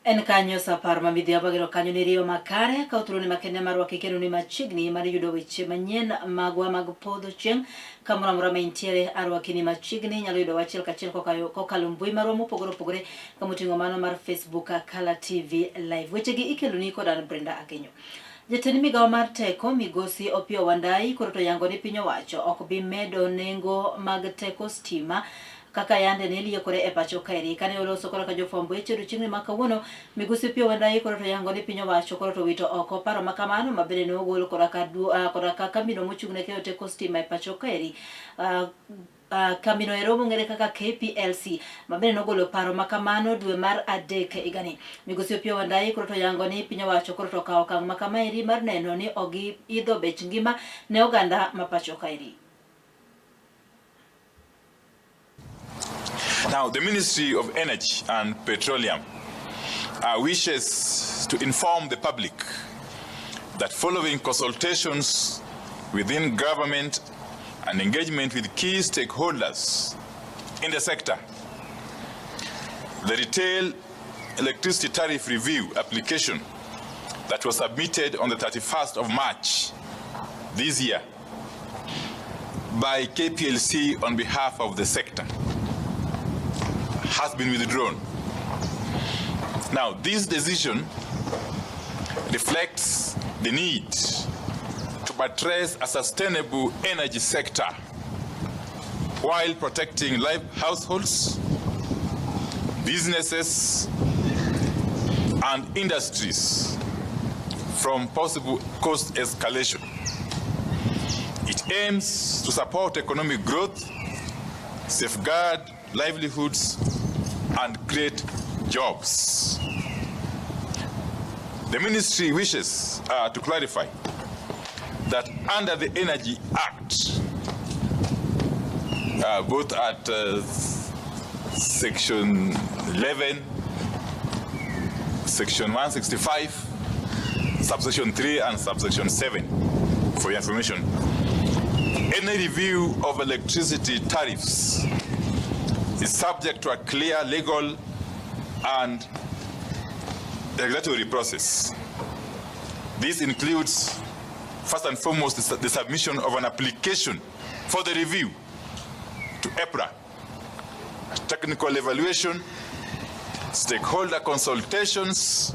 En kanyo sa apar ma midhiambo ageno kanyo ni riyo makare kaw thuoloni makende mar rwaki kendo ni machiegni mar yudo weche manyien magwa mag podho chieng' kamoro amora ma intiere arwaki ni machiegni inyalo yudo achiel kachiel kokalo, kokalo mbui marwa mopogore opogore kamoting'o mano mar Facebook Kala TV Live. Wechegi ikeloni kod an Brenda Akinyo. Jatend migawo mar teko migosi Opiyo Wandayi koro to yango ni piny owacho ok bi medo nengo mag teko stima kaka yande ne liekore e pacho kaeri. Kane oloso koro ka jofwamb weche odiochieng'ni ma kawuono, migosi Opiyo Wandayi koro to yango ni piny owacho koro to wito oko paro ma kamano ma bende ne ogol koda ka koda ka kambino mochung' ne keyo teko stima e pacho kaeri. Kambino ero mong'ere kaka KPLC ma bende nogolo paro ma kamano dwe mar adek higani. Migosi Opiyo Wandayi koro to yango ni piny owacho koro to okawo okang' ma kamaeri mar neno ni ok giidho bech ngima ne oganda ma pacho kaeri. Now, the Ministry of Energy and Petroleum wishes to inform the public that following consultations within government and engagement with key stakeholders in the sector, the retail electricity tariff review application that was submitted on the 31st of March this year by KPLC on behalf of the sector has been withdrawn. Now, this decision reflects the need to buttress a sustainable energy sector while protecting live households, businesses, and industries from possible cost escalation. It aims to support economic growth, safeguard livelihoods, and create jobs. The ministry wishes to clarify that under the Energy Act, both at Section 11, Section 165, Subsection 3, and Subsection 7, for your information, any review of electricity tariffs is subject to a clear legal and regulatory process. This includes, first and foremost, the submission of an application for the review to EPRA, technical evaluation, stakeholder consultations,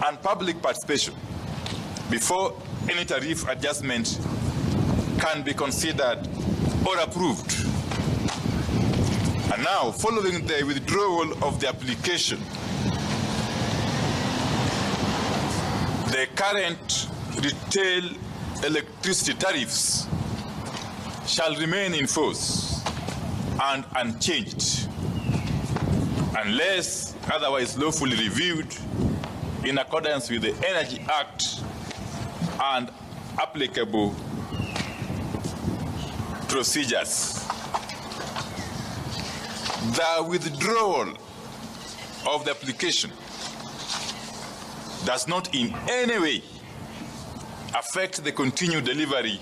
and public participation before any tariff adjustment can be considered or approved. And now, following the withdrawal of the application, the current retail electricity tariffs shall remain in force and unchanged unless otherwise lawfully reviewed in accordance with the Energy Act and applicable procedures. The withdrawal of the application does not in any way affect the continued delivery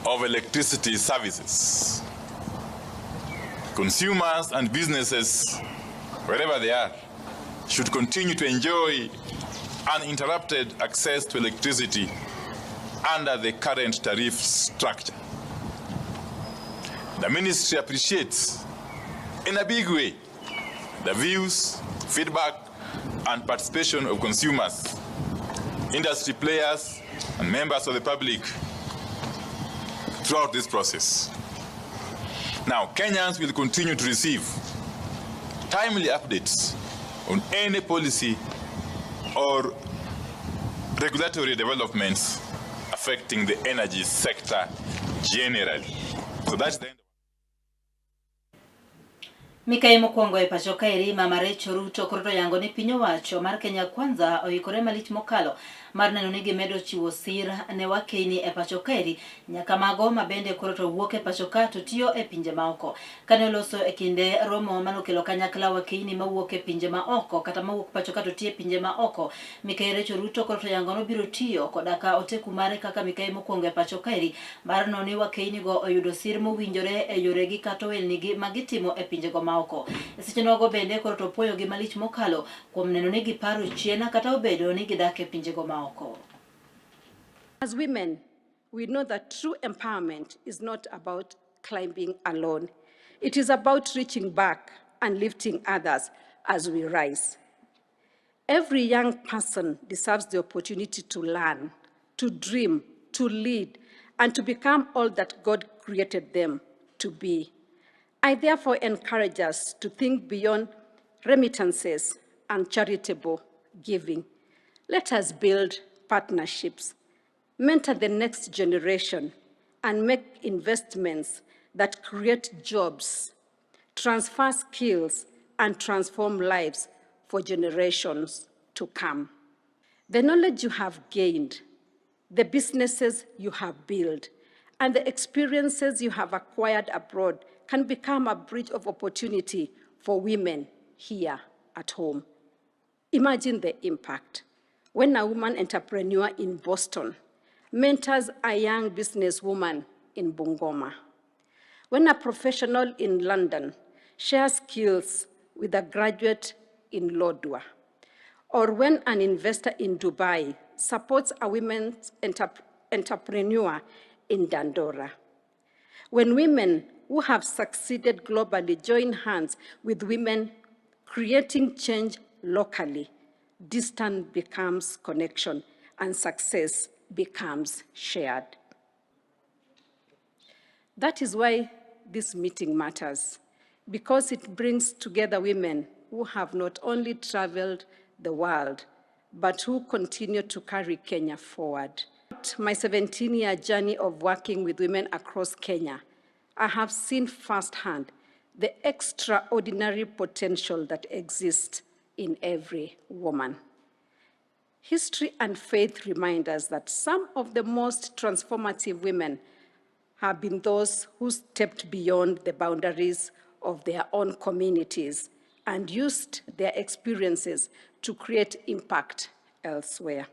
of electricity services. Consumers and businesses, wherever they are, should continue to enjoy uninterrupted access to electricity under the current tariff structure. The ministry appreciates in a big way the views, feedback, and participation of consumers, industry players, and members of the public throughout this process. Now, Kenyans will continue to receive timely updates on any policy or regulatory developments affecting the energy sector generally. So that's the end. Mikayi mokwongo e pacho kaeri Mama Rachel Ruto koro to yango ni piny owacho mar Kenya Kwanza oikore malich mokalo. mar neno ni gimedo chiwo sir ne wakeyni e pacho kaeri nyaka mago ma bende koro to wuok e pacho ka to tiyo e pinje maoko. Kane oloso e kinde romo manokelo kanyakla wakeyni mawuok e pinje ma oko kata mawuok pacho ka to tiyo e pinje ma oko, Mikai Rachel Ruto koro to yango nobiro tiyo koda ka oteku mare kaka mikai mokwongo e pacho kaeri mar neno ni wakeynigo oyudo sir mowinjore e yoregi kata ohelnigi ma gitimo e pinjego maoko. E seche nogo bende koro to opuoyogi malich mokalo kuom neno ni giparo chien kata obedo ni gidak e pinjego maoko. As women, we know that true empowerment is not about climbing alone. It is about reaching back and lifting others as we rise. Every young person deserves the opportunity to learn, to dream, to lead, and to become all that God created them to be. I therefore encourage us to think beyond remittances and charitable giving. Let us build partnerships, mentor the next generation, and make investments that create jobs, transfer skills, and transform lives for generations to come. The knowledge you have gained, the businesses you have built, and the experiences you have acquired abroad can become a bridge of opportunity for women here at home. Imagine the impact when a woman entrepreneur in Boston mentors a young businesswoman in Bungoma, when a professional in London shares skills with a graduate in Lodwar, or when an investor in Dubai supports a women's entrepreneur in Dandora. When women who have succeeded globally join hands with women creating change locally, distance becomes connection and success becomes shared. That is why this meeting matters, because it brings together women who have not only traveled the world, but who continue to carry Kenya forward. My 17-year journey of working with women across Kenya, I have seen firsthand the extraordinary potential that exists in every woman. History and faith remind us that some of the most transformative women have been those who stepped beyond the boundaries of their own communities and used their experiences to create impact elsewhere.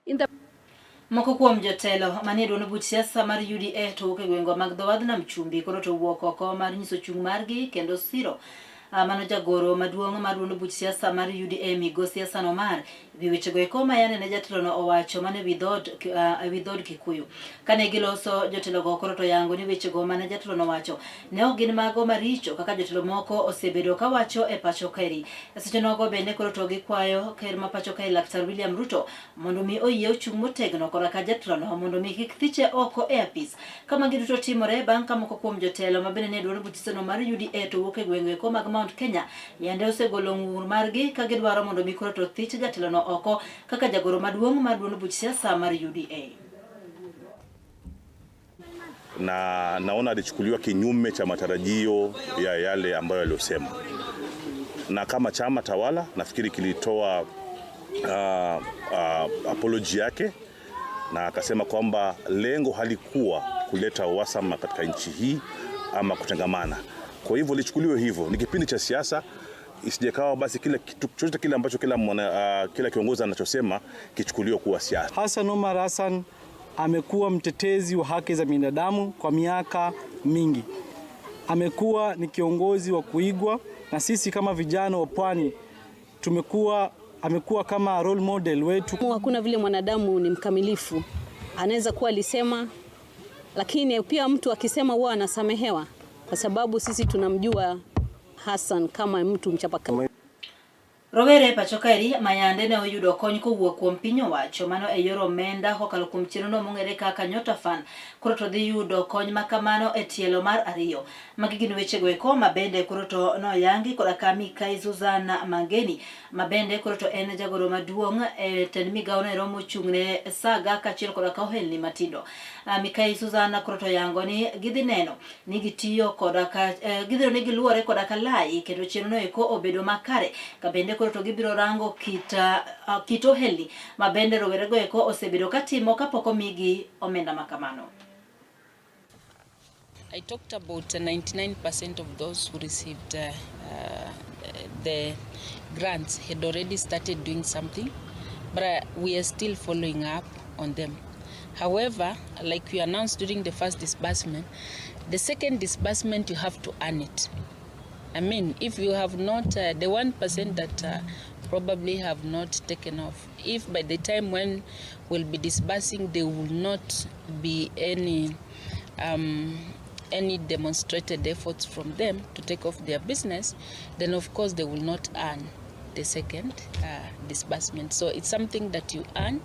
In the Moko kuom jotelo manie duond buch siasa mar UDA to wuok e gwenge mag dho wadh nam chumbi koro to wuok oko mar nyiso chung' margi kendo siro mano jagoro maduong' mar duond buch siasa mar UDA Migosi Hassan Omar wi wechego eko ma yande ne jatelono owacho mane wi dhood wi dhood Kikuyu. Kane giloso jotelogo koro to yango ni wechego mane jatelono owacho ne ok gin mago maricho kaka jotelo moko osebedo kawacho e pacho kaeri. E seche nogo bende koro to gikwayo ker ma pacho kae Laktar William Ruto mondo mi oyie ochung' motegno koda ka jatelono mondo mi kik thiche oko e apis. Ka magi duto timore bang' ka moko kuom jotelo ma bende nie duond buch mar UDA to wuok e gwenge eko mag Mount Kenya yande osegolo ng'ur margi ka gidwaro mondo mi koro to thich jatelono oko kaka jagoro maduong' mar duond buch siasa mar UDA. Na naona alichukuliwa kinyume cha matarajio ya yale ambayo aliyosema, na kama chama tawala nafikiri kilitoa apology yake na akasema kwamba lengo halikuwa kuleta uhasama katika nchi hii ama kutengamana. Kwa hivyo lichukuliwe hivyo, ni kipindi cha siasa, isijekawa basi kila kitu chochote kile ambacho kila kiongozi anachosema kichukuliwe kuwa siasa. Hassan Omar Hassan amekuwa mtetezi wa haki za binadamu kwa miaka mingi. Amekuwa ni kiongozi wa kuigwa na sisi kama vijana wa Pwani amekuwa kama role model wetu. Hakuna vile mwanadamu ni mkamilifu. Anaweza kuwa alisema, lakini pia mtu akisema huwa anasamehewa kwa sababu sisi tunamjua Hassan kama mtu mchapakazi. Rowere pacho kaeri mayande ne oyudo kony kowuok kuom piny owacho mano e yor omenda kokalo kuom chenro mong'ere kaka Nyota Fund. Koro to dhi yudo kony makamano e tielo mar ariyo. Magi gin wechego eko ma bende koro to noyangi koda ka Mikai Susanna Mangeni ma bende koro to en jagoro maduong' e tend migawo no ero mochung' ne saga kaachiel koda ka ohelni matindo. Mikai Susanna koro to yango ni gidhi neno ni gitiyo koda ka gidhi neno ni giluwore koda ka lai kendo chenro no eko obedo makare ka bende koro koro to gibiro rango kit, kit ohelni ma bende rowerego eko osebedo katimo kapok omigi omenda ma kamano. I talked about 99% of those who received the grants had already started doing something, but we are still following up on them. However, like we announced during the first disbursement, the second disbursement you have to earn it. I mean, if you have not, the 1% that probably have not taken off, if by the time when we'll be disbursing, there will not be any demonstrated efforts from them to take off their business, then of course they will not earn the second disbursement. So it's something that you earn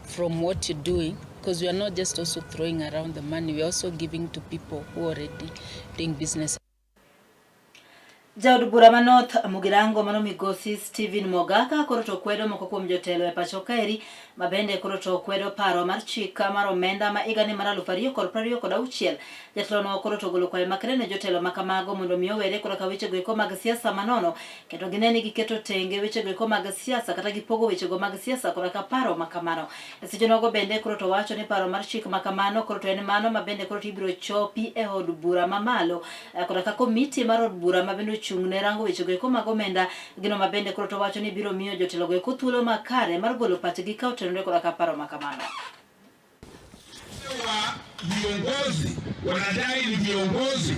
from what you're doing, because we are not just also throwing around the money, we're also giving to people who are already doing business. Jaod bura ma North Mugirango mano migosi Stephen Mogaka koro to kwedo moko kuom jotelo e pacho kaeri ma bende koro to kwedo paro mar chik mar omenda ma higani mar 2026. Jatelono koro to ogolo kwayo makende ne jotelo ma kamago mondo mi owere koda ka wechego eko mag siasa manono kendo gine ni giketo tenge wechego eko mag siasa kata gipogo wechego mag siasa koda ka paro ma kamano. E seche nogo bende koro to wacho ni paro mar chik ma kamano koro to en mano ma bende koro to ibiro chopi e od bura mamalo koda ka komiti mar od bura ma bende ochung' ne rango wechego eko mag omenda, gino ma bende koro to wacho ni biro miyo jotelogo eko thuolo makare mar golo pachgi ka otenore koda ka paro ma kamano. Wa viongozi wanadai ni viongozi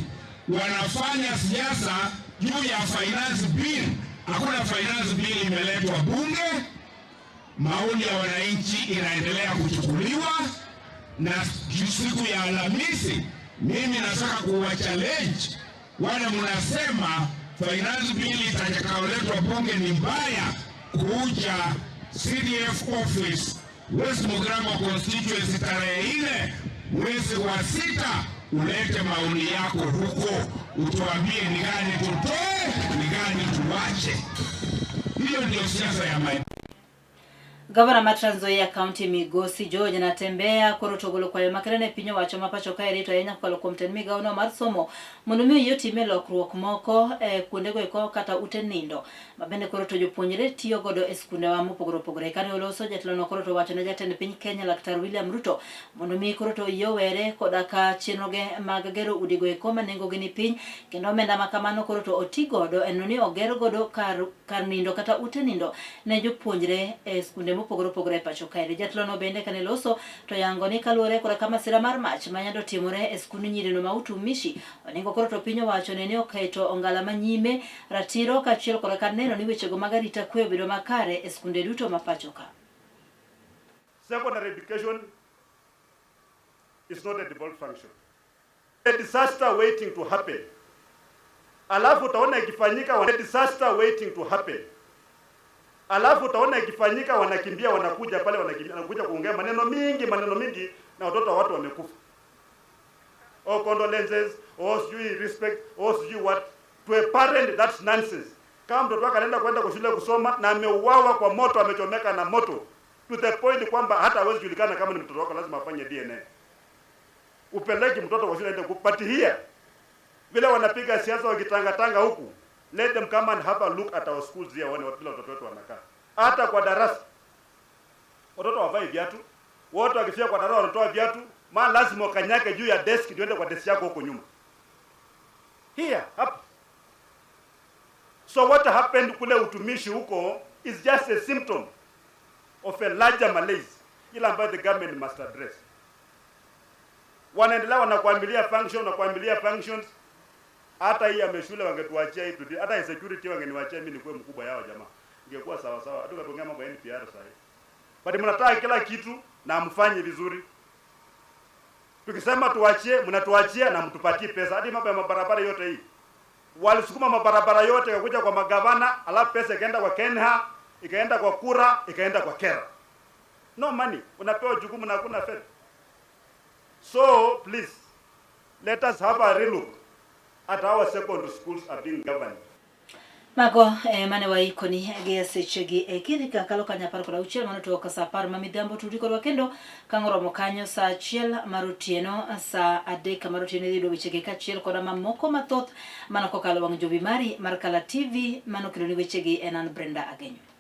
wanafanya siasa juu ya finance bill. Hakuna finance bill imeletwa bunge. Maoni ya wananchi inaendelea kuchukuliwa, na siku ya Alhamisi mimi nataka kuwa challenge wale mnasema finance bill itakayoletwa bunge ni mbaya, kuja CDF office West Mugirango constituency tarehe 4 mwezi wa 6, ulete maoni yako huko, utuambie ni gani tutoe, ni gani tuwache. Hiyo ndio siasa ya maendeleo. Gavana ma Trans Nzoia County Migosi George Natembeya koro to ogolo kwayo makende ne piny owacho ma pacho kae rito ahinya kokalo kuom tend migawo no mar somo mondo mi oyie otime lokruok moko e kuondego eko kata ute nindo ma bende koro to jopuonjre tiyo godo e skundewa mopogore opogore. Kane oloso, jatelo no koro to wacho ne jatend piny Kenya Laktar William Ruto mondo mi koro to oyie owere koda ka chenroge mag gero udigo eko ma nengogi ni piny kendo omenda ma kamano koro to oti godo e neno ni oger godo kar nindo kata ute nindo ne jopuonjre e skunde mopogore opogore e pacho kae. Jatelo no bende kane loso to yango ni kaluwore koda ka masira mar mach manyando timore e skund nyirino ma Utumishi, onego koro to piny owacho ne ni oketo ongala manyime ratiro kaachiel koda ka neno ni wechego mag arita kwe obedo makare e skunde duto ma pacho ka. Secondary education is not a devolved function. A disaster waiting to happen. Alafu utaona ikifanyika, a disaster waiting to happen. Alafu utaona ikifanyika, wanakimbia, wanakuja pale, wanakimbia, wanakuja kuongea maneno mingi, na watoto wa watu wamekufa. Oh, condolences, oh, sijui respect, oh, sijui what. To a parent, that's nonsense. Kama mtoto wake anaenda kwenda kwa shule kusoma na ameuawa kwa moto, amechomeka na moto to the point kwamba hata hawezi julikana kama ni mtoto wako, lazima afanye DNA. Upeleki mtoto kwa shule aende but here vile wanapiga siasa wakitangatanga huku, let them come and have a look at our schools here, waone vile watoto wetu wanakaa. Hata kwa darasa watoto wavai viatu, wote wakifika kwa darasa wanatoa viatu, maana lazima ukanyage juu ya desk ndio kwa desk yako huko nyuma. Here hapa. So what happened kule Utumishi huko is just a symptom of a larger malaise ile ambayo the government must address. Wanaendelea wanakuambilia function, wanakuambilia functions. Hata hii ya mashule wangetuachia hii tudi, hata insecurity wangeniwachia mimi nikuwe mkubwa yao jamaa. Ingekuwa sawa sawa. Hata tukaongea mambo ya NPR sasa hivi. But mnataka kila kitu na mfanye vizuri. Tukisema tuachie, mnatuachia na mtupatie pesa. Hadi mambo ya mabarabara yote hii. Walisukuma mabarabara yote ikakuja kwa magavana, alafu pesa ikaenda kwa Kenha, ikaenda kwa Kura, ikaenda kwa Kera. No money. Unapewa jukumu na hakuna fedha. So please, let us have a relook at how secondary schools are being governed. Mago eh, mane waikoni gi e sechegi eki ka kalo kanyo 16 mano to ka saa 10 ma midhiambo tudi kodwa kendo ka ng'oromo kanyo saa 1 mar otieno saa 3 mar otieno idhi yudo wechegi kaachiel koda mamoko mathoth mana kokalo wang' jowi mari mar Kala TV mano keloni wechegi en an Brenda Agenyo.